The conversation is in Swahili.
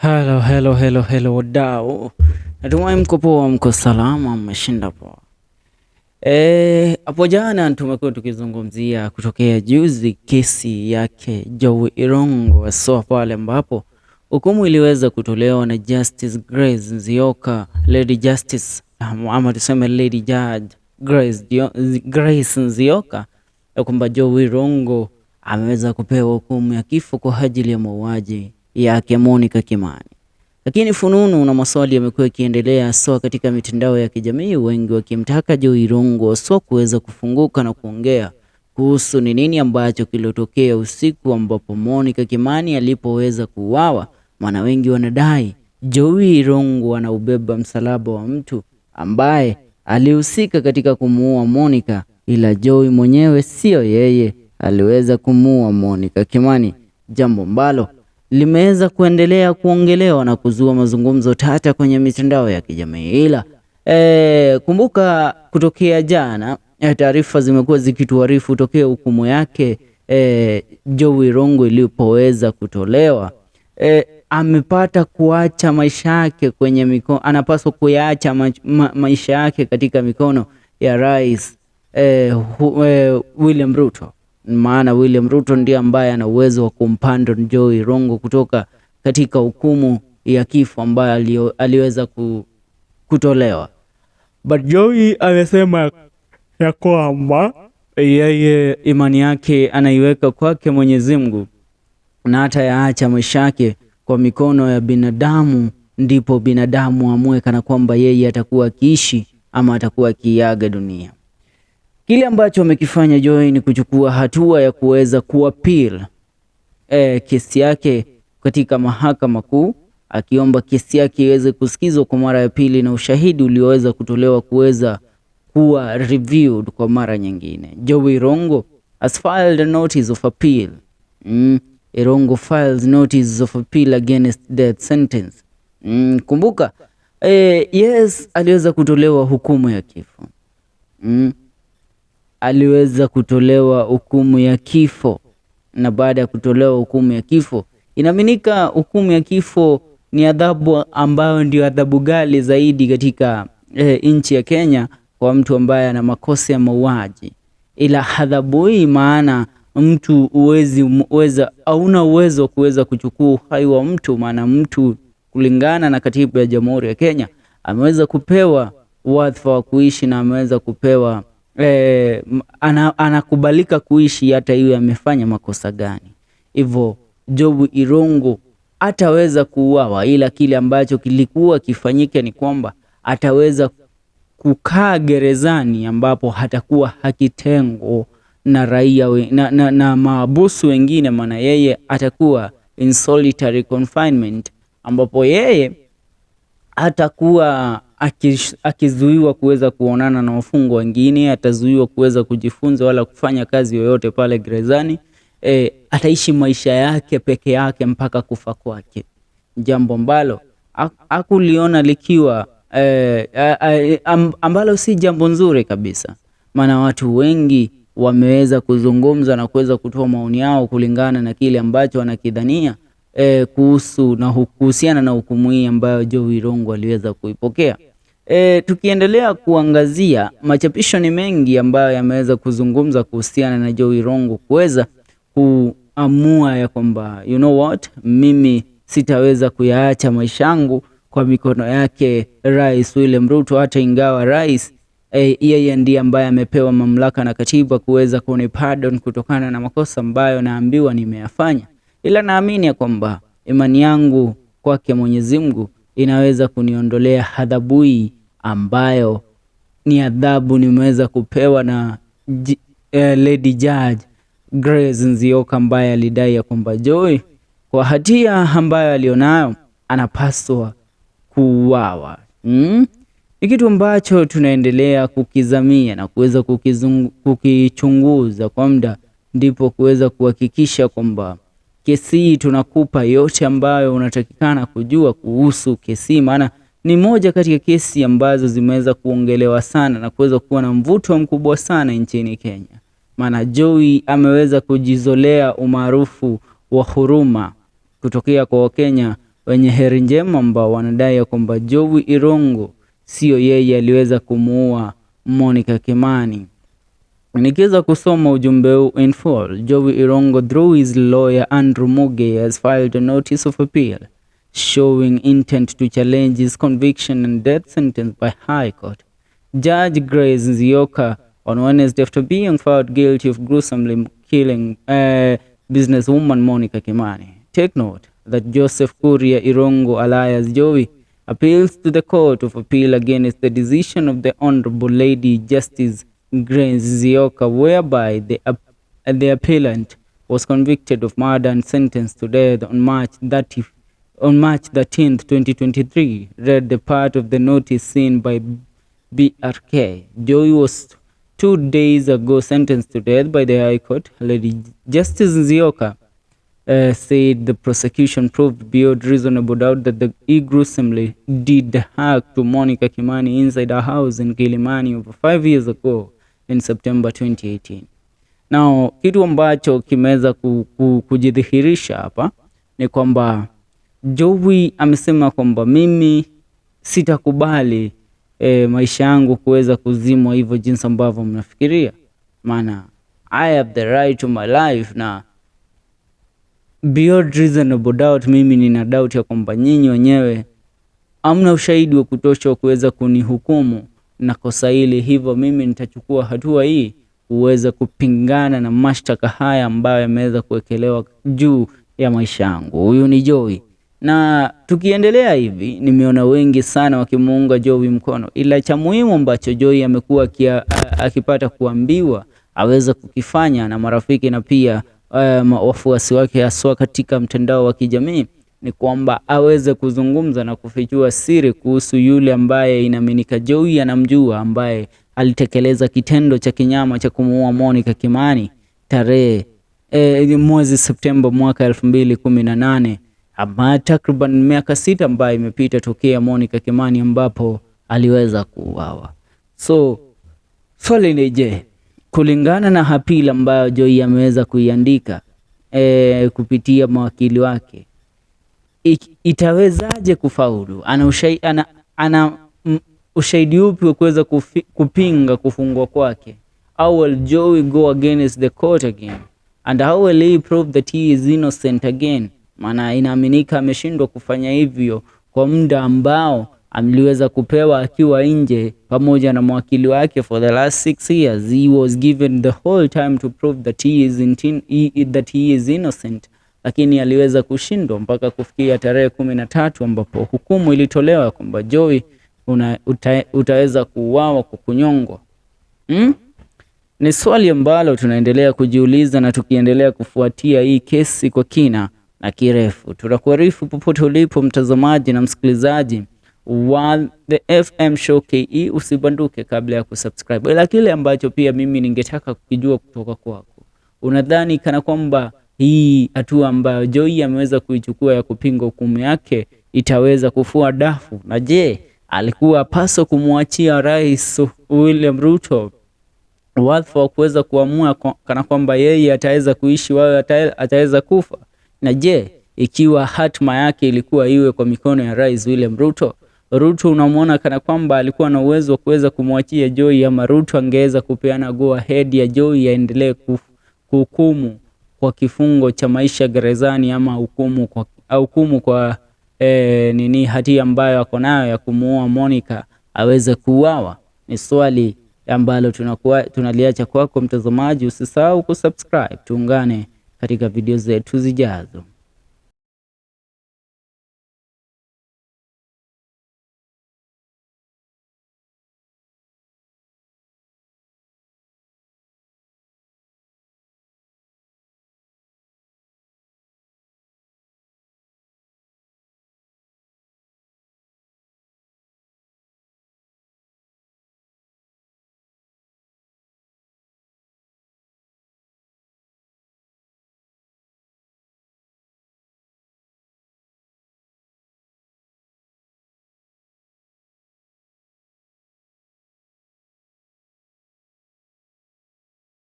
Hello, hello, hello, hello wadau, natumai mko poa, mko salama, mmeshinda poa. Hapo jana tumekuwa tukizungumzia kutokea juzi kesi yake Jowie Irungu haswa pale ambapo hukumu iliweza kutolewa na Justice Grace Nzioka, Lady Justice ama tuseme Lady Judge Grace Nzioka, ya kwamba Jowie Irungu ameweza kupewa hukumu ya kifo kwa ajili ya mauaji yake Monica Kimani. Lakini fununu na maswali yamekuwa yakiendelea haswa katika mitandao ya kijamii, wengi wakimtaka Jowie Irungu haswa kuweza kufunguka na kuongea kuhusu ni nini ambacho kilitokea usiku ambapo Monica Kimani alipoweza kuuawa. Maana wengi wanadai Jowie Irungu anaubeba msalaba wa mtu ambaye alihusika katika kumuua Monica, ila Jowie mwenyewe sio yeye aliweza kumuua Monica Kimani, jambo ambalo limeweza kuendelea kuongelewa na kuzua mazungumzo tata kwenye mitandao ya kijamii. Ila kumbuka kutokea jana taarifa zimekuwa zikituarifu tokea hukumu yake Jowie Irungu ilipoweza kutolewa, amepata kuacha maisha yake kwenye mikono, anapaswa kuyaacha maisha yake katika mikono ya Rais William Ruto. Maana William Ruto ndiye ambaye ana uwezo wa kumpardon Jowie Irungu kutoka katika hukumu ya kifo ambayo aliweza kutolewa. But Jowie amesema ya kwamba yeye imani yake anaiweka kwake Mwenyezi Mungu na hata yaacha maisha yake kwa mikono ya binadamu, ndipo binadamu amue kana kwamba yeye atakuwa akiishi ama atakuwa akiaga dunia. Kile ambacho amekifanya Jowie ni kuchukua hatua ya kuweza kuappeal kesi yake katika mahakama kuu, akiomba kesi yake iweze kusikizwa kwa mara ya pili na ushahidi ulioweza kutolewa kuweza kuwa reviewed kwa mara nyingine. Jowie Irungu has filed a notice of appeal. Irungu files notice of appeal against death sentence. Kumbuka yes, aliweza kutolewa hukumu ya kifo. Aliweza kutolewa hukumu ya kifo, na baada ya kutolewa hukumu ya kifo, inaaminika hukumu ya kifo ni adhabu ambayo ndio adhabu ghali zaidi katika nchi ya Kenya kwa mtu ambaye ana makosa ya mauaji. Ila adhabu hii, maana mtu uwezi uweza, hauna uwezo wa kuweza kuchukua uhai wa mtu, maana mtu kulingana na katiba ya Jamhuri ya Kenya ameweza kupewa wadhifa wa kuishi na ameweza kupewa anakubalika kuishi hata iwe amefanya makosa gani. Hivyo Jowie Irungu ataweza kuuawa, ila kile ambacho kilikuwa kifanyike ni kwamba ataweza kukaa gerezani ambapo hatakuwa hakitengo na raia na maabusu wengine, maana yeye atakuwa in solitary confinement, ambapo yeye atakuwa akizuiwa kuweza kuonana na wafungwa wengine, atazuiwa kuweza kujifunza wala kufanya kazi yoyote pale gerezani. Ataishi maisha yake peke yake mpaka kufa kwake, jambo ambalo hakuliona likiwa ambalo si jambo nzuri kabisa, maana watu wengi wameweza kuzungumza na kuweza kutoa maoni yao kulingana na kile ambacho wanakidhania kuhusu na kuhusiana na hukumu hii ambayo Jowie Irungu aliweza kuipokea. Tukiendelea kuangazia, machapisho ni mengi ambayo yameweza kuzungumza kuhusiana na Jowie Irungu kuweza kuamua ya kwamba you know what, mimi sitaweza kuyaacha maisha yangu kwa mikono yake Rais William Ruto, hata ingawa rais yeye ndiye ambaye amepewa mamlaka na katiba kuweza kuni pardon kutokana na makosa ambayo naambiwa nimeyafanya, ila naamini ya kwamba imani yangu kwake Mwenyezi Mungu inaweza kuniondolea adhabu hii ambayo ni adhabu nimeweza kupewa na Lady Judge Grace Nzioka ambaye alidai ya kwamba Jowie kwa hatia ambayo alionayo anapaswa kuuawa. Ni kitu ambacho tunaendelea kukizamia na kuweza kukichunguza kwa muda, ndipo kuweza kuhakikisha kwamba kesi hii tunakupa yote ambayo unatakikana kujua kuhusu kesi, maana ni moja kati ya kesi ambazo zimeweza kuongelewa sana na kuweza kuwa na mvuto mkubwa sana nchini Kenya. Maana Jowie ameweza kujizolea umaarufu wa huruma kutokea kwa Wakenya wenye heri njema ambao wanadai ya kwamba Jowi Irungu sio yeye aliweza kumuua Monica Kimani. Nikiweza kusoma ujumbe huu in full, Jowi Irungu through his lawyer Andrew Muge has filed a notice of appeal showing intent to challenge his conviction and death sentence by High Court. Judge Grace Nzioka on Wednesday after being found guilty of gruesomely killing businesswoman Monica Kimani. Take note that Joseph Kuria Irungu alias Jowi appeals to the Court of Appeal against the decision of the Honorable Lady Justice Grace Nzioka whereby the appellant was convicted of murder and sentenced to death on March 13th, 2023, read the part of the notice seen by BRK. Jowi was 2 days ago sentenced to death by the High Court. Lady Justice Nzioka said the prosecution proved beyond reasonable doubt that he gruesomely did the hack to Monica Kimani inside her house in Kilimani over 5 years ago in September 2018. Now, kitu ambacho kimeweza kujidhihirisha hapa ni kwamba Jowi amesema kwamba mimi sitakubali maisha yangu kuweza kuzimwa hivyo jinsi ambavyo mnafikiria, maana I have the right to my life na beyond reasonable doubt, mimi nina doubt ya kwamba nyinyi wenyewe hamna ushahidi wa kutosha wa kuweza kunihukumu na kosa hili, hivyo mimi nitachukua hatua hii kuweza kupingana na mashtaka haya ambayo yameweza kuwekelewa juu ya maisha yangu. Huyu ni Jowi, na tukiendelea hivi, nimeona wengi sana wakimuunga Jowi mkono, ila cha muhimu ambacho Jowi amekuwa akipata kuambiwa aweze kukifanya na marafiki na pia wafuasi wake haswa katika mtandao wa kijamii ni kwamba aweze kuzungumza na kufichua siri kuhusu yule ambaye inaaminika Jowi anamjua ambaye alitekeleza kitendo cha kinyama cha kumuua Monica Kimani tarehe mwezi Septemba mwaka 2018 ama takriban miaka 6 ambayo imepita tokea Monica Kimani ambapo aliweza kuuawa. So swali ni je, kulingana na appeal ambayo Jowi ameweza kuiandika kupitia mawakili wake itawezaje kufaulu? Ana ushahidi upi wa kuweza kupinga kufungwa kwake? How will Jowi go against the court again? And how will he prove that he is innocent again? Maana inaaminika ameshindwa kufanya hivyo kwa muda ambao aliweza kupewa akiwa nje pamoja na mwakili wake for the last 6 years. He was given the whole time to prove that he is innocent, lakini aliweza kushindwa mpaka kufikia tarehe 13 ambapo hukumu ilitolewa kwamba Jowi utaweza kuuawa kwa kunyongwa. Ni swali ambalo tunaendelea kujiuliza na tukiendelea kufuatia hii kesi kwa kina na kirefu. Tutakuarifu popote ulipo mtazamaji na msikilizaji wa The FM Show KE, usibanduke kabla ya kusubscribe. Ila kile ambacho pia mimi ningetaka kukijua kutoka kwako, unadhani kana kwamba hii hatua ambayo Jowi ameweza kuichukua ya kupinga hukumu yake itaweza kufua dafu? Na je, alikuwa paswa kumwachia Rais William Ruto wadhifa wa kuweza kuamua kana kwamba yeye ataweza kuishi wao ataweza kufa? Na je, ikiwa hatima yake ilikuwa iwe kwa mikono ya Rais William Ruto, Ruto unamwona kana kwamba alikuwa na uwezo wa kuweza kumwachia Jowi ama Ruto angeweza kupeana go ahead ya Jowi aendelee kuhukumu kwa kifungo cha maisha gerezani ama hukumu kwa nini hatia ambayo ako nayo ya kumuua Monica aweze kuuawa? Ni swali ambalo tunakuwa tunaliacha kwako mtazamaji. Usisahau kusubscribe, tuungane katika video zetu zijazo.